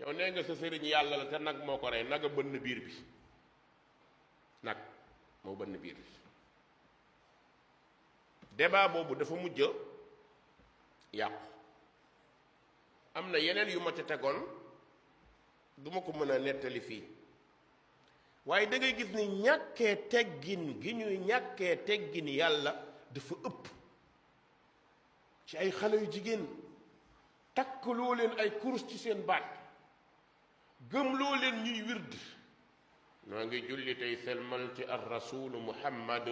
yow nee nga sa sëriñ yàlla la te nag moo ko rey nag a bënn biir bi nag moo bënn biir bi débat boobu dafa mujj yàqu. am na yeneen yu ma ca tegoon duma ko mën a nettali fii waaye da ngay gis ni ñàkkee teggin gi ñuy ñàkkee teggin yàlla dafa ëpp ci ay xale yu jigéen takkaloo leen ay kurus ci seen baat gëmloo leen ñuy wird noo ngi julli tey selmal ci ar rasulu muhammad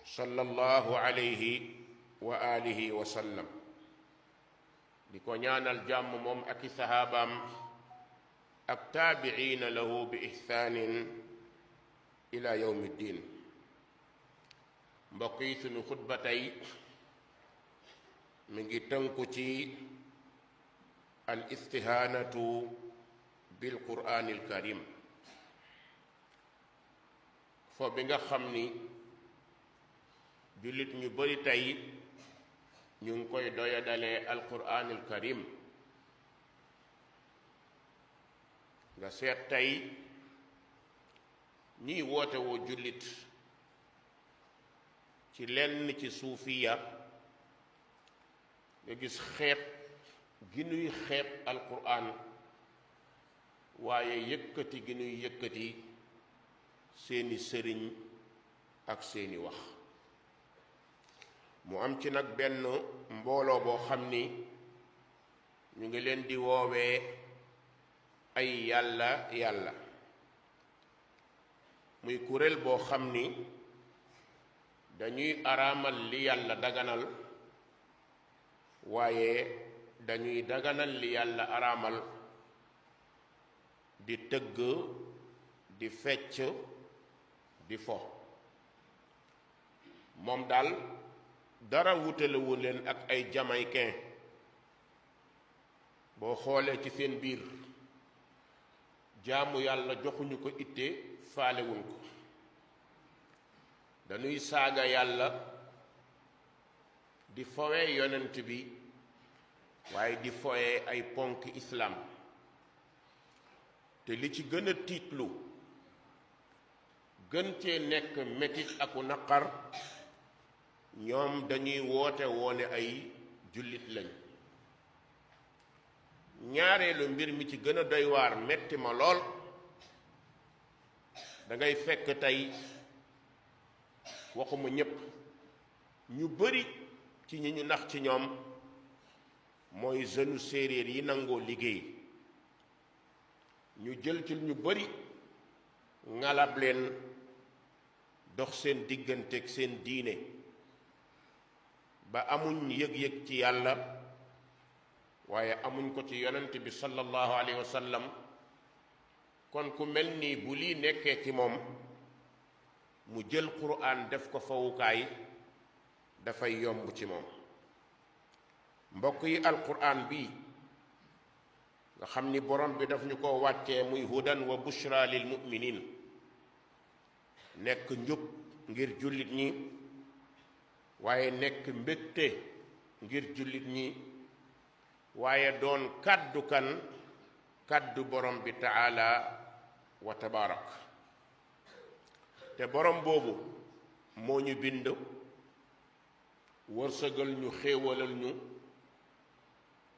sallallahu alayhi wa alihi wa sallam di ko ñaanal jàmm moom ak i sahaabaam ak taabiina lahu bi ihsaanin ila yawmi ddin. mbokk yi sunu xutba tey mi ngi tënku ci al istihaanatu bil quraanil karim fo bi nga xam ni jullit ñu bari tey ñu ngi koy doyadalee al quraanil karim. nga seet tey ñiy woote woo jullit ci lenn ci suufiya nga gis xeeb gi nuy xeeb alquran waaye yëkkati gi nuy yëkkati seeni sëriñ ak seeni wax. mu am ci nag benn mbooloo boo xam ni ñu ngi leen di woowee ay yàlla yàlla muy kuréel boo xam ni dañuy araamal li yàlla daganal waaye dañuy daganal li yàlla araamal di tëgg di fecc di fo. moom daal dara wutalewu leen ak ay jamaïcain boo xoolee ci seen biir jaamu yàlla joxuñu ko itte faalewuñ ko. dañuy saaga yàlla di fowee yonent bi waaye di fowee ay ponk islaam te li ci gën a tiitlu gën cee nekk metit aku naqar ñoom dañuy woote woone ay jullit lañ. ñaareelu mbir mi ci gën a doy waar metti ma lool da ngay fekk tey waxuma ñépp ñu bari ci ñi ñu nax ci ñoom mooy jeune séeréer yi nangoo liggéey ñu jël ci ñu bari ngalab leen dox seen digganteeg seen diine ba amuñ yëg-yëg ci yàlla waaye amuñ ko ci yonent bi sallallahu alayhi wa sallam. kon ku mel nii bu lii nekkee ci moom mu jël quraan def ko fawukaay dafay yomb ci moom. mbokk yi alquraan bi nga xam ni borom bi daf ñu ko wàccee muy hudan wa bushra lil mu'minin nekk njub ngir jullit ñi waaye nekk mbégte ngir jullit ñi waaye doon kàddu kan kàddu borom bi taala wa tabaarak. te borom boobu moo ñu bind wërsëgal ñu xéewalal ñu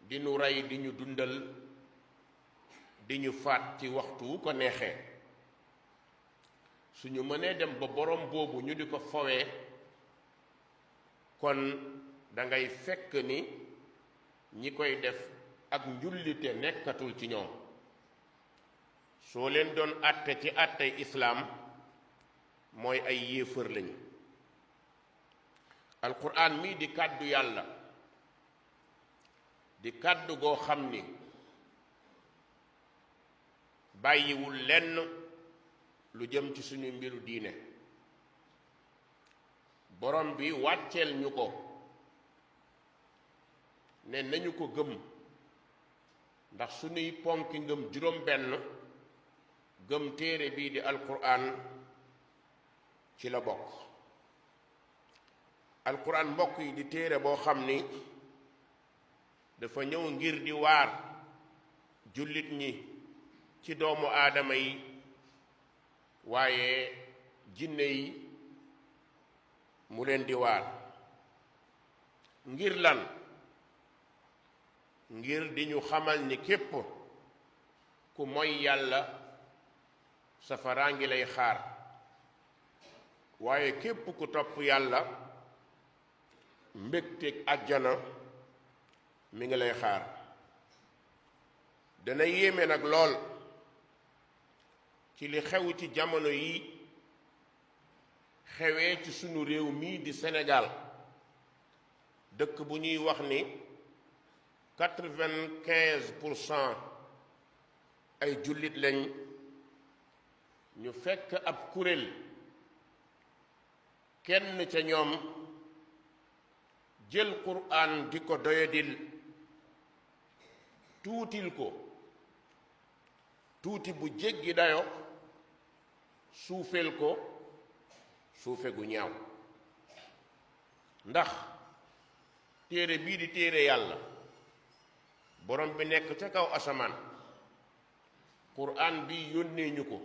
di ñu rey di ñu dundal di ñu faat ci waxtu wu ko neexee. suñu mënee dem ba borom boobu ñu di ko fowee kon dangay fekk ni ñi koy def ak njullite nekkatul ci ñoom. soo leen doon àtte ci àttey islaam mooy ay yéefër lañu. alquran mii di kàddu yàlla di kàddu goo xam ni bàyyiwul lenn lu jëm ci suñu mbiru diine. borom bi wàcceel ñu ko ne nañu ko gëm ndax suñuy ponki ngëm juróom benn gëm téere bii di alquran ci la bokk. alquran mbokk yi di téere boo xam ni dafa ñëw ngir di waar jullit ñi ci doomu aadama yi waaye jinne yi mu leen di waar ngir lan ngir di ñu xamal ni képp ku moy yàlla safaraa ngi lay xaar waaye képp ku topp yàlla mbégteeg àjjana mi ngi lay xaar dana yéeme nag lool ci li xew ci jamono yi xewee ci sunu réew mii di Sénégal dëkk bu ñuy wax ni 95% ay jullit lañ ñu fekk ab kuréel kenn ca ñoom jël Qur'an di ko doyadil tuutil ko tuuti bu jéggi dayo suufeel ko suufe gu ñaaw ndax téere bii di téere yàlla borom bi nekk ca kaw asamaan Qur'an bi yónnee ñu ko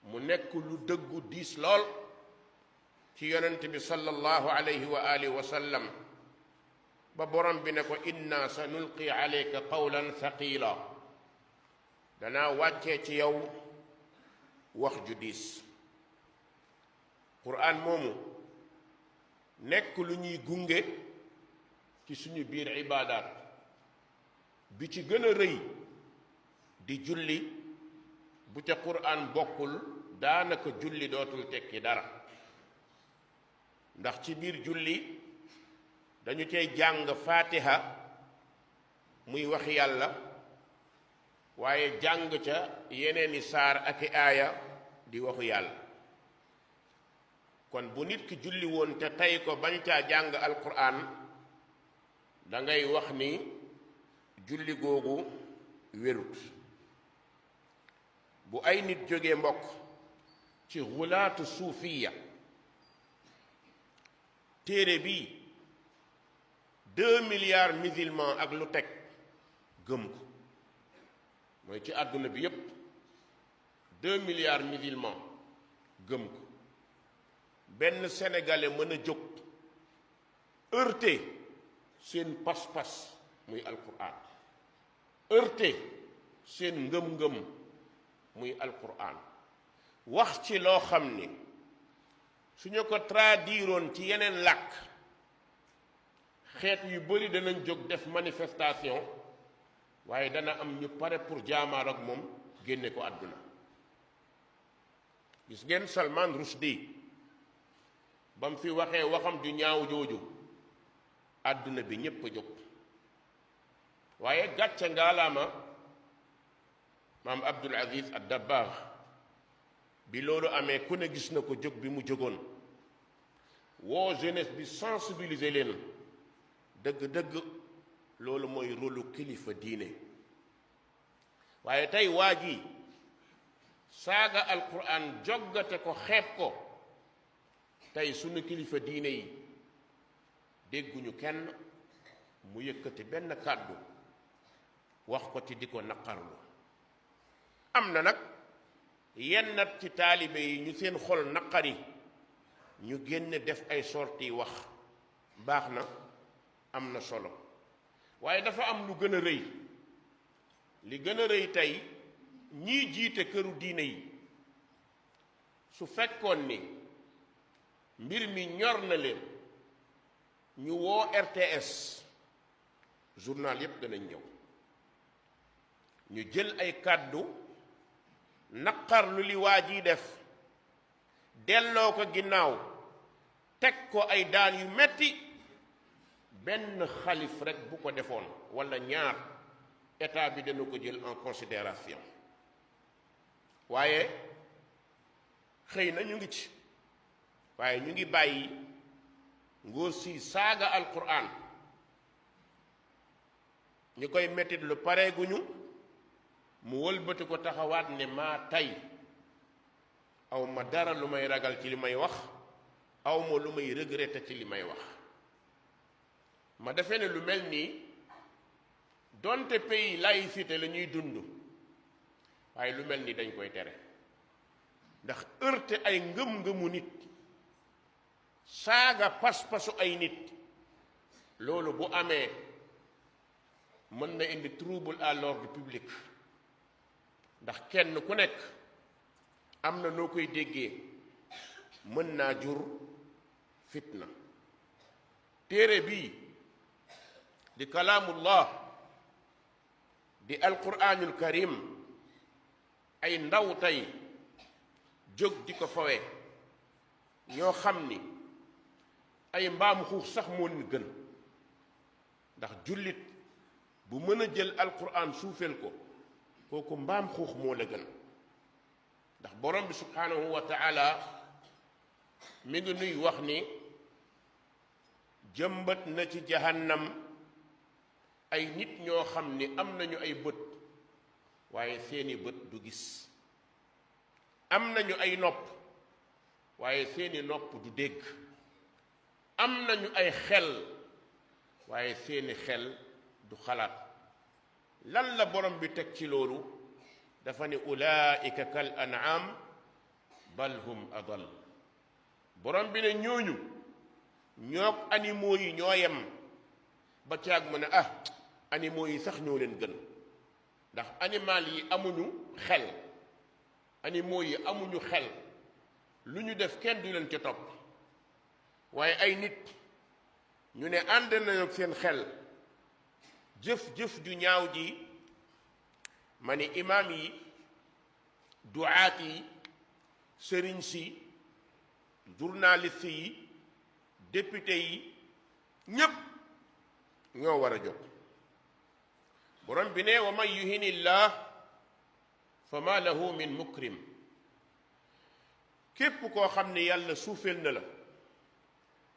mu nekk lu dëggu diis lool ci yonent bi sallallahu alayhi wa alihi wa sallam ba borom bi ne ko inna sa nulqi alayka qawlan thaqila danaa wàccee ci yow wax ju diis Qur'an moomu nekk lu ñuy gunge ci suñu biir ibaadaat bi ci gën a rëy di julli bu ca Qur'an bokkul daanaka julli dootul tekki dara ndax ci biir julli dañu cay jàng fatiha muy wax yàlla waaye jàng ca yeneeni saar ak i aaya di waxu yàlla kon bu nit ki julli woon te tey ko bañ caa jàng alquran da ngay wax ni julli googu wérut bu ay nit jógee mbokk ci xulaatu suufiya téere bi 2 milliards musulmans ak lu teg gëm ko mooy ci àdduna bi yépp 2 milliards musulmans gëm ko benn sénégalais mën a jóg heurté seen pas-pas muy alquran heurté seen ngëm-ngëm muy alquran wax ci loo xam ni suñu ko traduiroon ci yeneen làkk xeet yu bari danañ jóg def manifestation waaye dana am ñu pare pour jaamaar ak moom génne ko àdduna gis ngeen Salman Rushdie ba mu fi waxee waxam ju ñaaw jooju àdduna bi ñépp a jóg waaye gàcce ngaalaama maam Abdul Aziz ad-Dabbagh bi loolu amee ku ne gis na ko jóg bi mu jógoon woo jeunesse bi sensibiliser leen dëgg-dëgg loolu mooy rôlu kilifa diine waaye tey waa ji saaga alquran joggate ko xeeb ko tey sunu kilifa diine yi dégguñu kenn mu yëkkati benn kàddu wax ko ci di ko naqarlu am na nag yennat ci taalibe yi ñu seen xol naqari ñu génn def ay sorti wax baax na am na solo waaye dafa am lu gën a rëy li gën a rëy tey ñii jiite këru diine yi su fekkoon ni mbir mi ñor na leen ñu woo RTS journal yépp danañ ñëw ñu jël ay kàddu naqar lu li waa ji def delloo ko ginnaaw teg ko ay daan yu metti benn xalif rekk bu ko defoon walla ñaar état bi dana ko jël en considération waaye xëy na ñu ngi ci waaye ñu ngi bàyyi ngóor si saaga alquran ñu koy mettit lu pareeguñu mu wëlbati ko taxawaat ne maa tey aw ma dara lu may ragal ci li may wax aw ma lu may regretter ci li may wax ma defee ne lu mel nii donte pays laïcité la ñuy dund waaye lu mel ni dañ koy tere ndax heurte ay ngëm-ngëmu nit saaga pas-pasu ay nit loolu bu amee mën na indi trouble à l'ordre public ndax kenn ku nekk am na noo koy déggee mën naa jur fitna. téere bii di kalaamullah di alquraanul karim ay ndaw tey jóg di ko fawe ñoo xam ni ay mbaam xuux sax moo leen gën ndax jullit bu mën a jël alquraan suufeel ko kooku mbaam xuux moo la gën ndax borom bi subhaanahu wa taala mi ngi nuy wax ni jëmbat na ci jahannam ay nit ñoo xam ni am nañu ay bët waaye seeni bët du gis am nañu ay nopp waaye seeni nopp du dégg am nañu ay xel waaye seeni xel du xalaat lan la borom bi teg ci loolu dafa ne ulaika kal an'am bal hum adal borom bi ne ñooñu ñoog animaux yi ñoo yem ba caag mu ne animaux yi sax ñoo leen gën ndax animal yi amuñu xel animaux yi amuñu xel lu ñu def kenn du leen ca topp waaye ay nit ñu ne ànd nañu ak seen xel jëf-jëf ju ñaaw ji ma ni imaam yi duaat yi sëriñ si journaliste yi député yi ñépp ñoo war a jóg borom bi ne wa man yuhinillah fa ma lahu min mukrim képp koo xam ne yàlla suufeel na la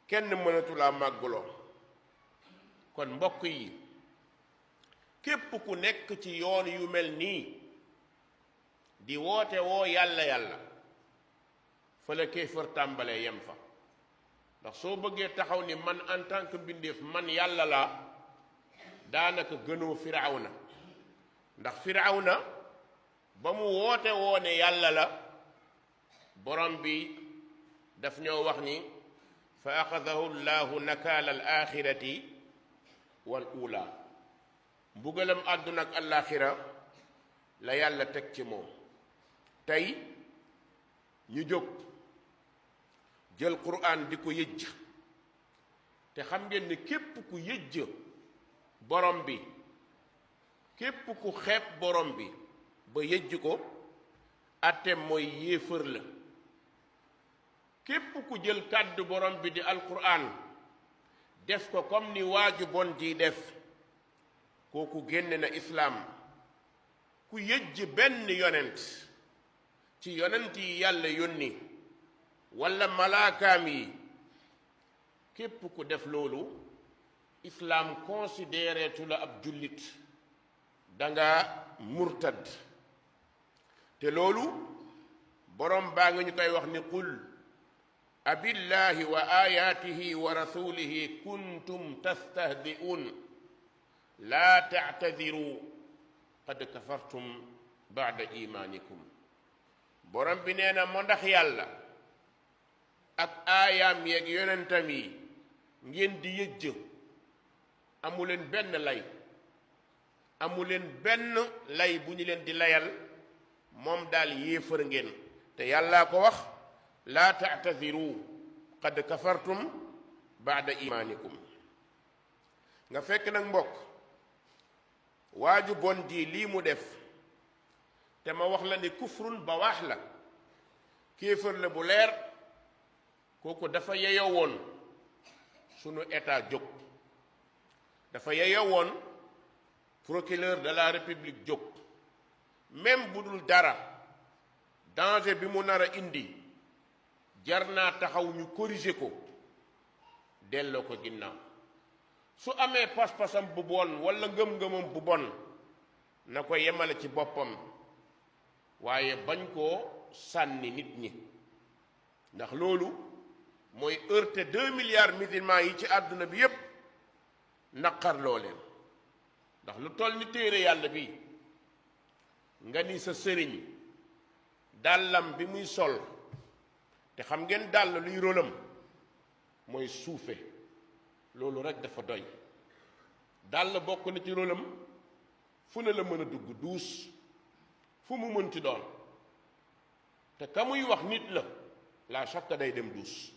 kenn mënatulaa màgguloo kon mbokk yi képp ku nekk ci yoon yu mel nii di woote woo yàlla fa la kéefër tàmbalee yem fa ndax soo bëggee taxaw ni man en tant que mbindeef man yàlla la daanaka gënoo firawna ndax firawna ba mu woote woone yàlla la borom bi daf ñoo wax ni fa axadahu llahu nakaala al axirati wal ula mbugalam àdduna ak alaaxira la yàlla teg ci moom tey ñu jóg jël quraan di ko yëjj te xam ngeen ni képp ku yëjj borom bi képp ku xeeb borom bi ba yëjj ko atteem mooy yéefër la képp ku jël kàddu borom bi di alquraan def ko comme ni waaju bon ji def kooku génne na islaam ku yëjj benn yonent ci yonent yi yàlla yónni walla malaakaam yi képp ku def loolu islaam considéré tu la ab jullit danga murtad te loolu borom baa nga ñu koy wax ni qul abillahi wa ayatihi wa rasulihi kuntum tastahdi'un laa ta'tadiru qad kafartum ba'da imanikum borom bi nee na moo ndax yàlla ak aayaam yeeg yonentam yi ngeen di yëjj amuleen benn lay amuleen benn lay bu ñu leen di layal moom daal yéefar ngeen te yàllaa ko wax laa ta'tadiru qad kafartum ba'da imanikum nga fekk nag mbokk waaju bon ji lii mu def te ma wax la ni kufrun bawaax la kéefër la bu leer kooku dafa yeyoo woon sunu état jóg dafa yeyoo woon procureur de la république jóg même bu dul dara danger bi mu nar a indi jar naa taxaw ñu corriger ko delloo ko ginnaaw su amee pas-pasam bu bon walla ngëm-ngëmam bu bon na ko yemale ci boppam waaye bañ koo sànni nit ñi ndax loolu mooy heurter 2 milliards musulmans yi ci àdduna bi yépp naqarloo leen ndax lu toll ni téere yàlla bi nga ni sa sëriñ dàllam bi muy sol, te xam ngeen dàll luy rôlam mooy suufe, loolu rek dafa doy. dàll bokk na ci rôlam fu ne la mën a dugg, duus fu mu mënti doon, te ka muy wax nit la shakka day dem duus.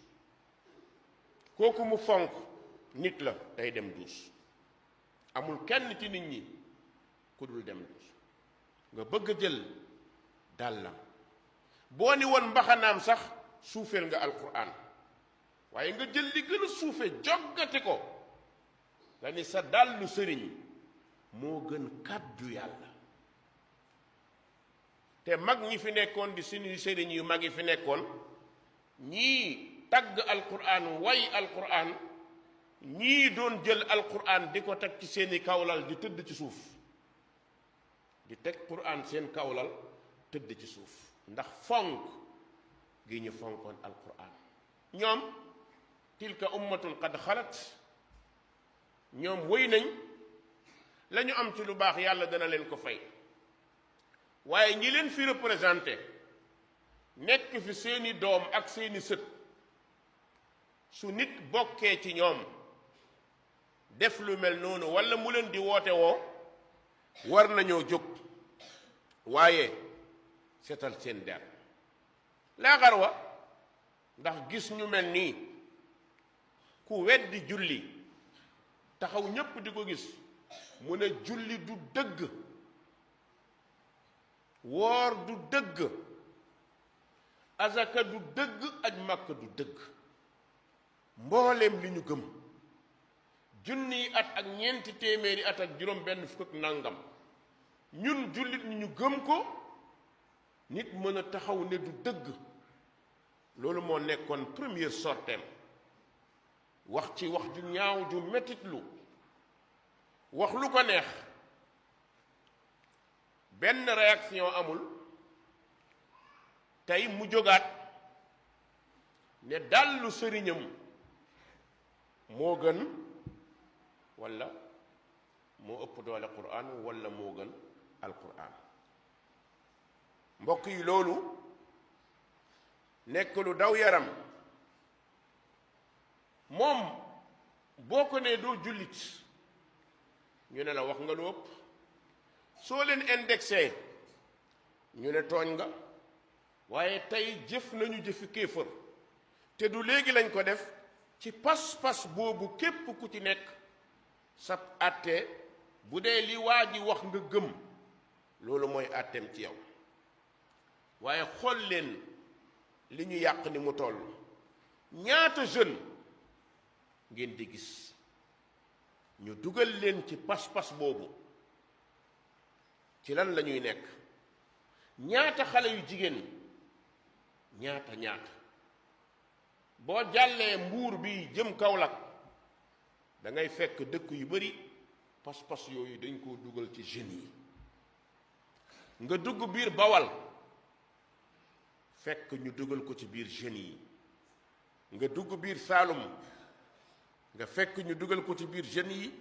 kooku mu fonk nit la, day dem duus. amul kenn ci nit ñi ku dul dem duus. nga bëgg a jël dàllam, boo ni woon mbaxanaam sax suufeel nga alquran, waaye nga jël li gën a suufe joggati ko, nga ni sa dàllu sëriñ moo gën kàddu yàlla. te mag ñi fi nekkoon di suñuy sëriñ yu mag yi fi nekkoon, ñii tagg alquran, way alquran, ñii doon jël alquran di ko teg ci seeni kawlal di tëdd ci suuf, di teg quran seen kawlal tëdd ci suuf, ndax fonk gi ñu fonkoon alquran. ñoom tilka ummatun qad xalat, ñoom wéy nañ, la ñu am ci lu baax yàlla dana leen ko fay. waaye ñi leen fi représenté nekk fi seeni doom ak seeni sët, su nit bokkee ci ñoom def lu mel noonu walla mu leen di woote woo, war nañoo jóg waaye setal seen der. laa xarwa, ndax gis ñu mel nii ku weddi julli taxaw ñépp di ko gis mu ne julli du dëgg, woor du dëgg, azaka du dëgg, aj màkk du dëgg. mbooleem li ñu gëm, junniy at ak ñeenti téeméeri at ak juróom benn fukk ak nangam, ñun jullit ñi ñu gëm ko, nit mën a taxaw ne du dëgg. loolu moo nekkoon première sorteem, wax ci wax ju ñaaw ju mettitlu, wax lu ko neex, benn réaction amul. tey mu jógaat ne dàllu sëriñam moo gën, walla moo ëpp doole quraan, walla moo gën alquraan. mbokk yi, loolu nekk lu daw yaram. moom boo ko nee doo jullit, ñu ne la wax nga lu ëpp. soo leen indexé ñu ne tooñ nga. waaye tey jëf nañu jëfi kéefër, te du léegi lañ ko def. ci pas-pas boobu képp ku ci nekk sab àtte, bu dee li waa ji wax nga gëm, loolu mooy àtteem ci yow. waaye xool leen li ñu yàq ni mu toll. ñaata jeune ngeen di gis ñu dugal leen ci pas-pas boobu, ci lan la ñuy nekk? ñaata xale yu jigéen, ñaata boo jàllee mbuur bi jëm Kaolack da ngay fekk dëkk yu bari pas-pas yooyu dañ koo dugal ci jeunes yi. nga dugg biir Bawal fekk ñu dugal ko ci biir jeunes yi. nga dugg biir Saalum nga fekk ñu dugal ko ci biir jeunes yi.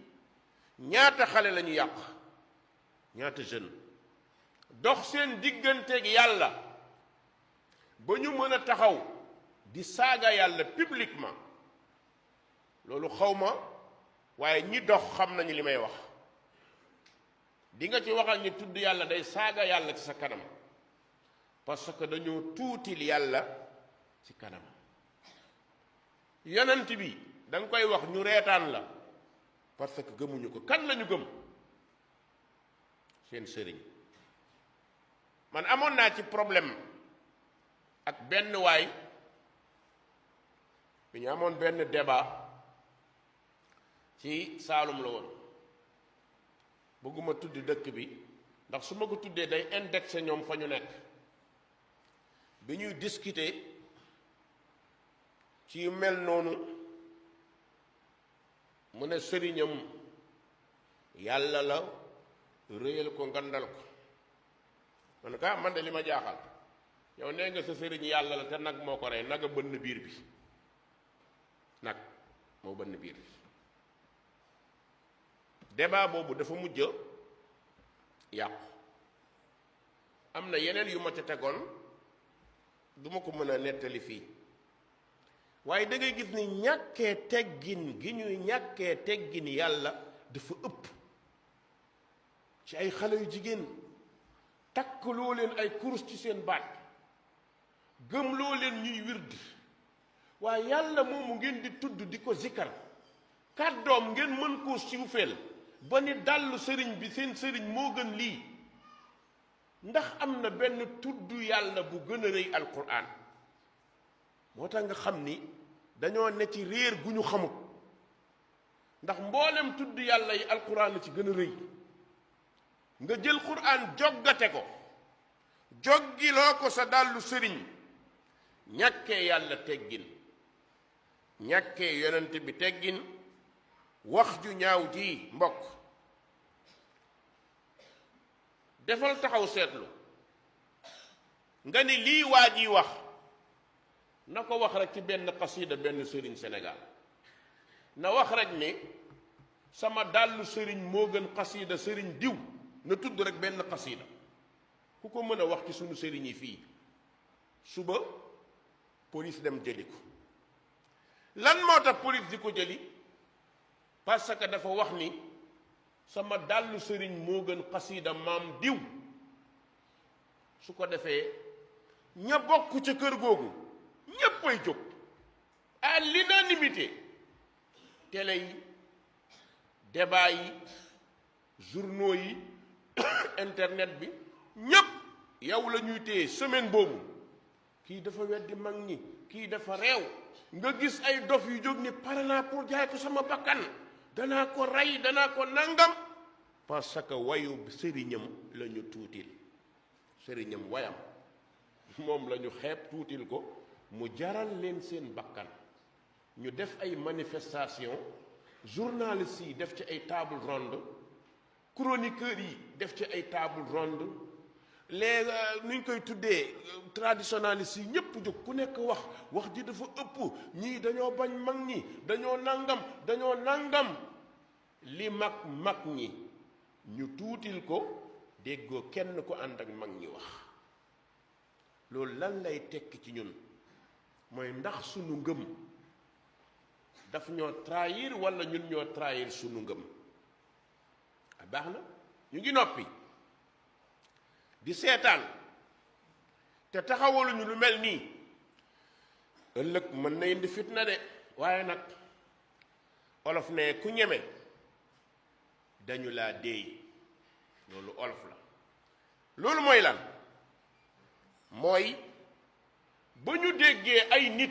ñaata xale la ñu yàq, ñaata jeune dox seen digganteeg yàlla ba ñu mën a taxaw di saaga yàlla publiquement. loolu xawma, waaye ñi dox xam nañu li may wax. di nga ci waxal ñi tudd yàlla day saaga yàlla ci sa kanam, parce que dañoo tuutil yàlla ci kanam. yonent bi da nga koy wax ñu reetaan la, parce que gëmuñu ko. kan lañu gëm? seen sëriñ. man amoon naa ci problème ak benn waay bi ñu amoon benn débat ci Saalum la woon. bëgguma tudd dëkk bi ndax su ma ko tuddee day indexé ñoom fa ñu nekk. bi ñuy discuter ci yu mel noonu, mu ne sëriñam yàlla la, réyal ko ngandal ko. man ka man de li ma jaaxal, yow nee nga sa sëriñ yàlla la te nag moo ko rey. nag a bënn biir bi, nag moo bënn biir bi. débat boobu dafa mujj yàqu. am na yeneen yu ma ca tegoon du ma ko mën a nettali fii, waaye da ngay gis ni ñàkkee teggin gi ñuy ñàkkee teggin yàlla dafa ëpp ci ay xale yu jigéen. takk loo leen ay kurus ci seen baat, gëm loo leen ñuy wird, waaye yàlla moomu ngeen di tudd di ko zikkar, kàddoom ngeen mën koo siwfeel ba ni dàllu sëriñ bi seen sëriñ moo gën lii. ndax am na benn tudd yàlla bu gën a rëy alquran? moo tax nga xam ni dañoo ne ci réer gu ñu xamut, ndax mboolem tudd yàlla yi alquran la ci gën a rëy. nga jël quran joggate ko, joggiloo ko sa dàllu sëriñ, ñàkkee yàlla teggin, ñàkkee yonent bi teggin, wax ju ñaaw ji mbokk. defal taxaw seetlu nga ni lii waa ji wax na ko wax rek ci benn xasida benn sëriñ Sénégal, na wax rek ni sama dàllu sëriñ moo gën xasida sëriñ diw, na tudd rek benn xasida. ku ko mën a wax ci sunu sëriñ yi fii, suba police dem jëli ko. lan moo tax police di ko jëli? parce que dafa wax ni sama dàllu sëriñ moo gën xasida maam diw. su ko defee ña bokk ca kër googu ñéppay jóg à l'unanimité, télé yi, débat yi, journaux yi, internet bi, ñépp yow la ñuy téye semaine boobu. kii dafa weddi mag ñi, kii dafa réew. nga gis ay dof yu jóg ni pare naa pour jaay ko sama bakkan, danaa ko rey, danaa ko nangam, parce que wayu sëriñam la ñu tuutil. sëriñam wayam moom la ñu xeeb tuutil ko, mu jaral leen seen bakkan. ñu def ay manifestation, journalistes yi def ci ay table ronde, chroniqueurs yi def ci ay table ronde, les nuñ koy tuddee traditionalistes yi ñépp jóg, ku nekk wax ji dafa ëpp, ñii dañoo bañ mag ñi, dañoo nangam. li mag ñi ñu tuutil ko, déggoo kenn ko ànd ak mag ñi wax. loolu lan lay tekki ci ñun? mooy ndax sunu ngëm daf ñoo trahir wala ñun ñoo trahir sunu ngëm? baax na, ñu ngi noppi di seetaan te taxawaluñu lu mel nii. ëllëg mën na indi fitna de, waaye nag olof ne ku ñeme dañu laa déey. loolu olof la. loolu mooy lan? mooy ba ñu déggee ay nit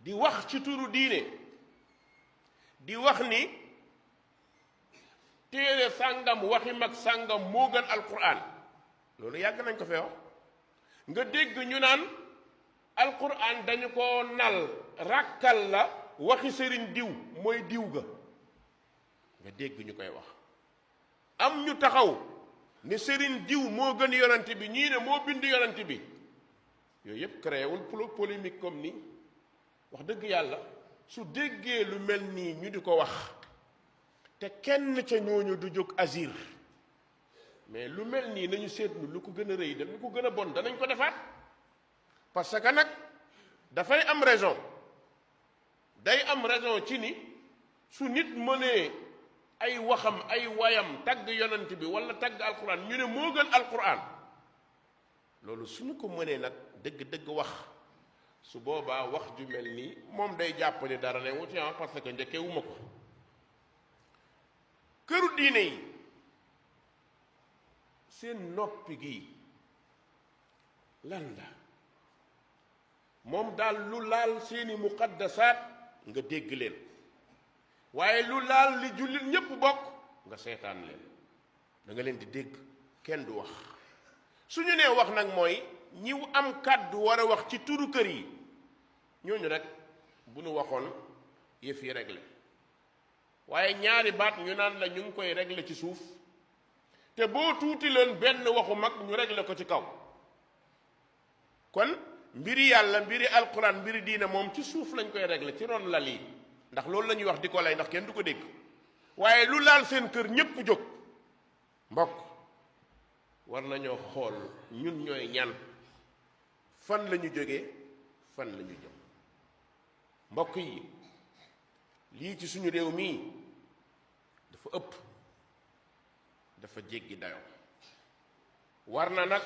di wax ci turu diine, di wax ni téere sàngam waxi mag sàngam moo gën alquran. loolu yàgg nañ ko fee wax. nga dégg ñu naan alquran dañu ko nal, ràkkal la waxi sëriñ diw mooy diw ga. nga dégg ñu koy wax. am ñu taxaw ne sëriñ diw moo gën yonent bi, ñii ne moo bind yonent bi. yooyu yëpp créewul polémique comme ni. wax dëgg yàlla su déggee lu mel nii ñu di ko wax te kenn ca ñooñu du jóg agir, mais lu mel nii nañu seetlu lu ko gën a rëy dem lu ko gën a bon danañ ko defaat. parce que nag dafay am raison, day am raison ci ni su nit mënee ay waxam ay wayam tagg yonent bi wala tagg alquran ñu ne moo gën alquran, loolu suñu ko mënee nag dëgg-dëgg wax, su boobaa wax ju mel nii moom day jàpp ni dara ne wuti parce que njëkkewuma ko. këru diine yi seen noppi gi lan la? moom daal lu laal seeni muqaddasaat nga dégg leen, waaye lu laal li jullit ñépp bokk nga seetaan leen. da nga leen di dégg kenn du wax. suñu nee wax nag mooy ñi am kàddu war a wax ci turu kër yi, ñooñu rek bu nu waxoon yëf yi réglé. waaye ñaari baat ñu naan la ñu ngi koy réglé ci suuf, te boo tuuti leen benn waxu mag ñu réglé ko ci kaw. kon mbiri yàlla, mbiri alquran, mbiri diina moom ci suuf lañ koy réglé, ci ron lal yi. ndax loolu la ñuy wax di ko lay, ndax kenn du ko dégg. waaye lu laal seen kër ñépp jóg. mbokk war nañoo xool ñun ñooy ñan, fan la ñu jógee, fan la ñu jëm. mbokk yi lii ci suñu réew mii dafa ëpp, dafa jéggi dayo. war na nag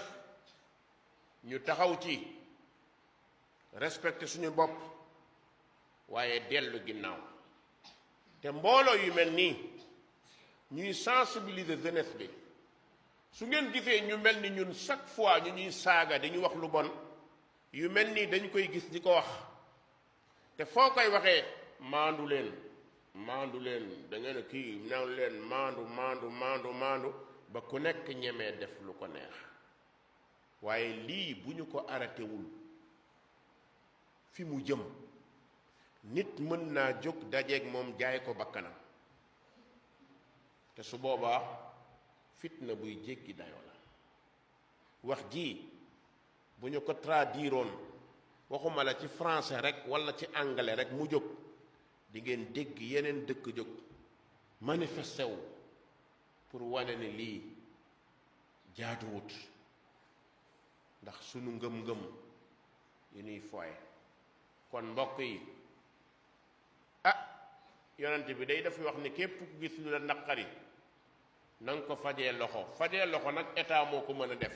ñu taxaw ci respecté suñu bopp waaye dellu ginnaaw, te mbooloo yu mel nii ñuy sensibiliser jeunesse bi. su ngeen gisee ñu mel ni ñun chaque fois ñu ñuy saaga dañu wax lu bon, yu mel nii dañ koy gis di ko wax, te foo koy waxee maandu leen da ngeen a kii naw leen maandu ba ku nekk ñemee def lu ko neex. waaye lii bu ñu ko arrêté wul fi mu jëm, nit mën naa jóg dajeeg moom jaay ko bakkanam, te su boobaa fitna buy jéggi dayoo la. wax ji bu ñu ko traduiroon, waxuma la ci français rek walla ci anglais rek mu jóg, di ngeen dégg yeneen dëkk jóg manifesté wu pour wane ni lii jaaduwut, ndax sunu ngëm-ngëm yu ñuy fooye. kon mbokk yi, yonent bi day dafa wax ni képp ku gis lu la naqari na nga ko fajee loxo nag état moo ko mën a def.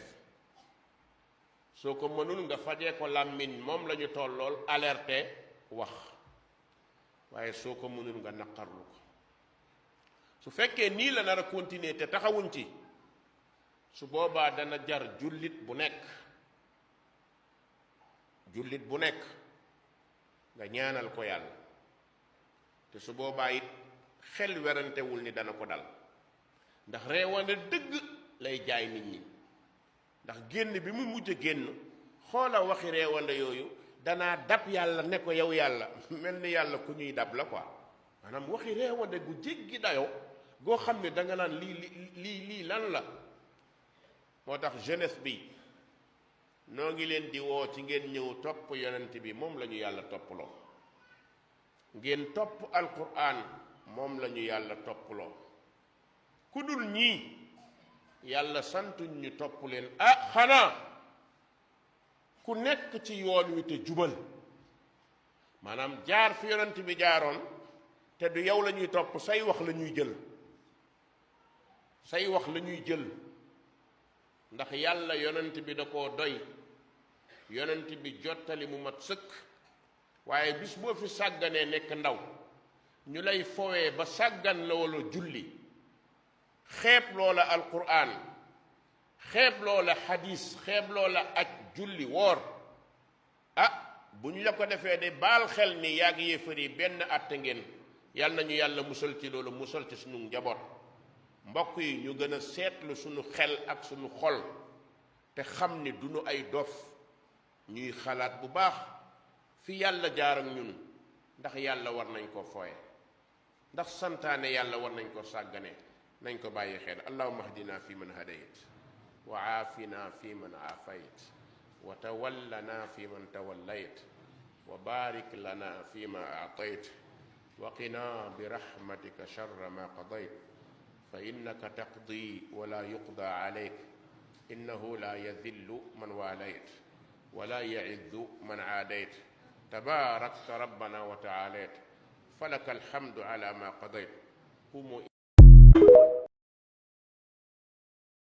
soo ko mënul nga fajee ko làmmiñ, moom la ñu tollool alerté wax, waaye soo ko mënul nga naqarlu ko. su fekkee nii la nar a continuer te taxawuñ ci, su boobaa dana jar jullit bu nekk nga ñaanal ko yàlla, te su boobaa it xel werantewul ni dana ko dal, ndax reewande dëgg lay jaay nit ñi. ndax génn bi mu mujj génn, xoola waxi reewande yooyu, danaa dab yàlla ne ko yow yàlla, mel ni yàlla ku ñuy dab la quoi. maanaam waxi reewande gu jéggi dayo goo xam ne danga naan lii lan la. moo tax jeunesse bi noo ngi leen di woo ci ngeen ñëw topp yonent bi, moom la ñu yàlla topploo. ngeen topp alquran, moom la ñu yàlla topploo. ku dul ñii yàlla santuñ ñu topp leen. xanaa ku nekk ci yoon wi te jubal, maanaam jaar fi yonent bi jaaroon, te du yow la ñuy topp, say wax la ñuy jël. ndax yàlla yonent bi da koo doy, yonent bi jottali mu mat sëkk. waaye bis boo fi sàgganee nekk ndaw, ñu lay fowee ba sàggan la wala julli, xeeb loola alquran, xeeb loola xadis, xeeb loola aj, julli, woor. bu ñu la ko defee de baal xel ni yaa ngi yéefar yi benn àtte ngeen. yàlla nañu yàlla musal ci loolu, musal ci sunu njaboot. mbokk yi ñu gën a seetlu sunu xel ak sunu xol, te xam ni duñu ay dof, ñuy xalaat bu baax fi yàlla jaar ak ñun, ndax yàlla war nañ koo fooye, ndax santaane yàlla war nañ ko sàggane. nañ ko bàyyi xel. allahumma ahdina fi man hadayt, wa aafina fi man aafayt, wa tawallana fi man tawallayt, wa barik lana fi ma aatayt, wa qina bi rahmatika sharra ma qadayt, fa innaka taqdi wa la yuqda alayk, innahu la yadillu man walayt wa la yaizzu man aadayt, tabarakta rabbana wa taalayt, falaka alhamdu ala ma qadayt.